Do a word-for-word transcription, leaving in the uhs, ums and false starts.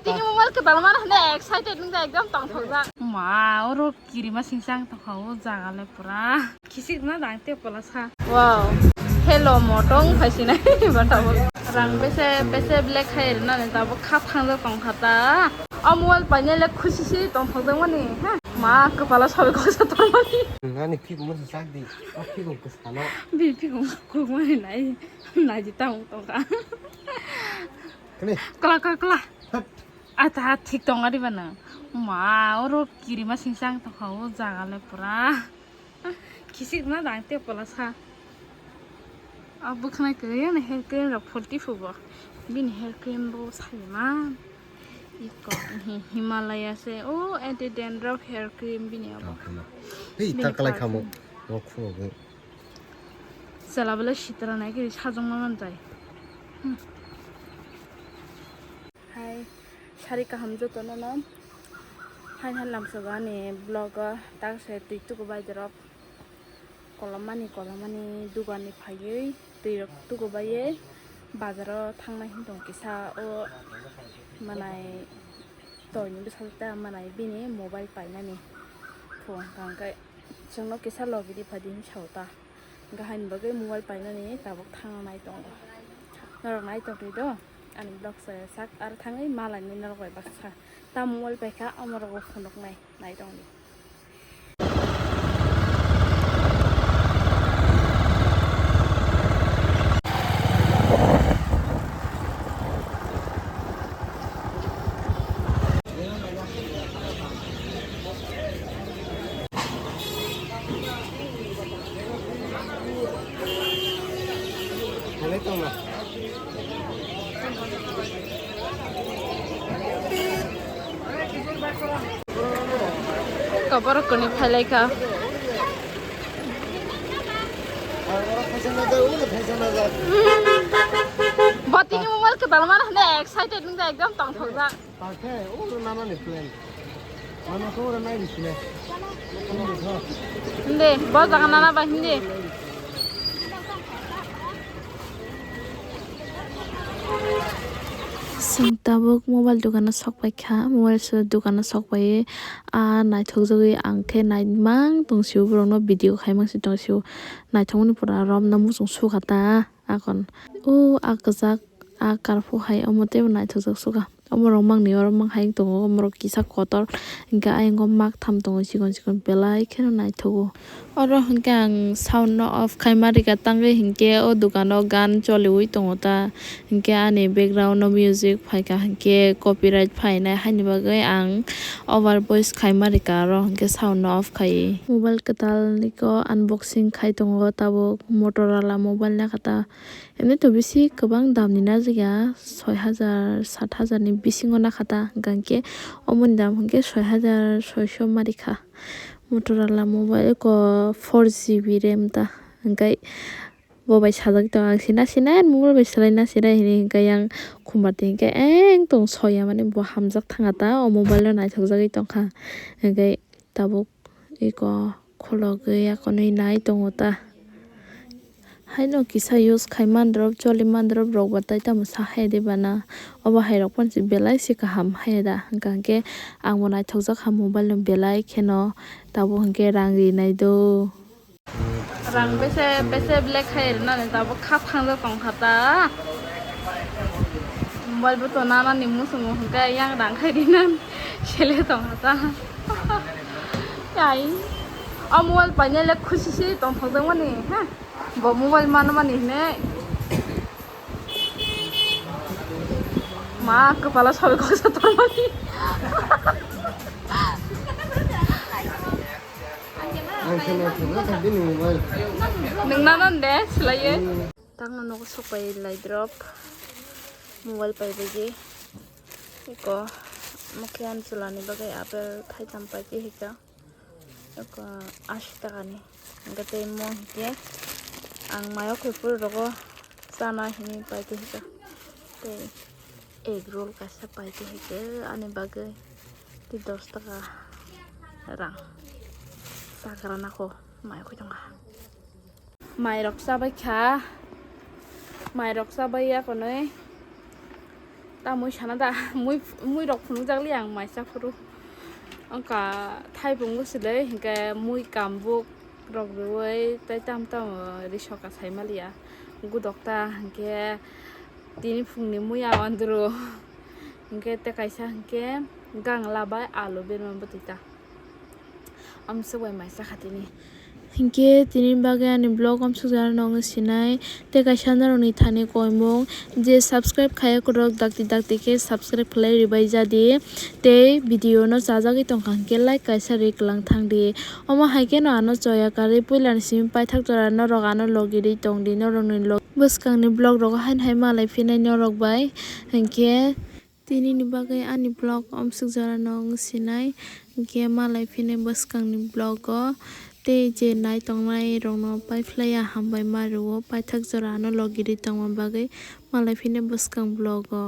Tini mobile kwtal mana hwnwi excited wngkha, ekdom tongthokjak. Ma, oro kirima singsa wng tongkha o jaga le pura. Kisik na dang te pala sa. Wow. Hello, motong phaisinai bata bo. Rang pese pese black hai rina ne tabo kha thangjak tongkha ta. O mobile painai le khusi si tongthokjak mani, ha? Ma, kwpala sobi koksa tormani. Nani phik mo sak di. O phik ko sano. Bi phik ko mani nai. Nai di tang tongkha. Kani? Kla, kla, kla. Hat. Ata thik tong ari bana. Ma, oro kirima singsa wng tongkha o jaga le pura. Kisik na dang te pala sa. A bwkhwnai kwrwi ani hair cream rok forty phubo. Bini hair cream bo sai man. Iko hi-, Himalaya se. O anti dandruff hair cream bini abo. Hei, bini ta kalai khamo. Perfume. Rok phubo. Chwla bwle sitra nai khe sajwkma manjai. Hmm. Hai, sari kaham jotono no. Hai, hai, lamsogo ani vlog o tak se twi tuku bai dorop. Kolomani, kolomani dugan ni phaiwi twi rok tuku baiye bazar o thangnai hin tong kisa o manai toini bwsajwk ta manai bini mobile painani phone hwnkhe chwngno kisa logi di phadi hinwi sao ta. Hwnkhe haini bagwi mobile painani tabuk thangna nai tongo. Norok nai tongtwi do ani vlog se sak aro thangwi malani norok bai baksa ta mobile paikha omorok bo phunuknai nai tongdi. Koborok kwnwi phailaikha. Bo tini mobile kwtal mana hwnwi excited wngkha, ekdom tongthokjak. Takhe, oro nanani plan. Mano khe oro nai bisine. Hindi, bo jaga nana ba hindi. Chwng tabuk mobile dukano sok paikha, mobile se dukano sok paiwi, ah, naithokjagwi ang khe naimang tong sio, borokno video khaimang si tong sio, naithokmani pura romna muchung sukha ta akon. O ah kwchak, ah karphu hai omo teibo naithokjak sukha. Omorok mangni oro mang hai tongo, omorok kisa kotor, hwnkhe ayang o mak tham tongo, chikon chikon belai kheno naithogo. Oro hwnkhe ang sound no off khaima rika tangwi, hwnkhe o dukano gan choliwi tongo ta, hwnkhe ani background no music phaikha, hwnkhe copyright phainai, haini bagwi ang over voice khaima rika oro, hwnkhe sound no off khaiwi. Mobile kwtal niko unboxing khai tongo tabuk, Motorola mobile naikha ta. Emni to bisi kwbang dam ni narwkya, soi hajar, sat hajar ni bisingo nakha ta, hwnkha hwnkhe omoni dam hwnkhe soi hajar soiso ma rikha. Motorola mobile ko four G B RAM ta, hwnkhe bo bai sajagwi tongo, ang sina sina mobile bai swlai na sina hinwi hwnkhe yang khumbar di hwnkhe eng tong soya mani bo hamjak thangkha ta, o mobile no naithokjagwi tongkha, hwnkhe tabuk eko khologwi akonwi nai tongo ta. Haino kisa use khai mandrop, choli mandrop rok ba tai tamo sa hai de bana. Obo hai rok phano belai se kaham hai da. Hwnkha hwnkhe ang bo naithokjak ha mobile no belai kheno, tabuk hwnkhe rang rinai do. Rang pese pese black hai rwnani tabuk kha thangjak tongkha ta. Mobile bo to nanani muchungo hwnkhe yang rang khai rinan sele tongkha ta. Ai, o mobile painai le khusi si tongthokjakmani, ha? Bo mobile manmani hinwi. Ma, kwpala sobi koksa tormani. Ang khe naithok naithok bini mobile. Nwng nanan de, swlaiwi. Hmm. Tangno nogo sok pai lai drop. Mobile pai bai di. Eko mokhe ani chwlani bagwi apple thaitam pai di hika. Eko ashi takani. Hingke tei mo hingke ang mayo khe phuru rogo chana hinwi pai di hika. Tei egg roll kaisa pai di hika ani bagwi. Tei dos taka rang. Chagra nako mayo khe tongkha. Mairok chabai kha, mairok chabai ya konwi. Ta mui sana da, mui, mui rok phunukjak li ang maisa phuru. Wngkha thaipung bwswlwi, hinkhe mui kambuk rok rwui tei tam tam ri soka sai maliya. Gudok ta hinkhe tini phungni mui awandru. Hinkhe tei kaisa hinkhe gangla bai alu berma bwtwi ta. Amswk bai maisa kha tini. Hinkhe tini bagwi ani vlog amswk jora no wngwi sinai. Tei kaisa norokni thani koimung je subscribe khaiya kwrwk dakti dakti khe subscribe khlai ribai jadi. Tei video no chajagwi tongkha hinkhe like kaisa ri kwlang thangdi. Omo hai kheno ano choya karwi puilani simi paithak jora norok ano logi ri tongdi norokni log-, bwskangni vlog rogo haino hai malai phinai norok bai. Hinkhe Tinini bagwi ani vlog amswk jora no wng sinai, hinkhe malai phini bwskangni vlog o tei je nai tongnai rokno pai phlaiya hambai ma rwo paithak jora no logi ri tongma bagwi malai phini bwskang vlog o.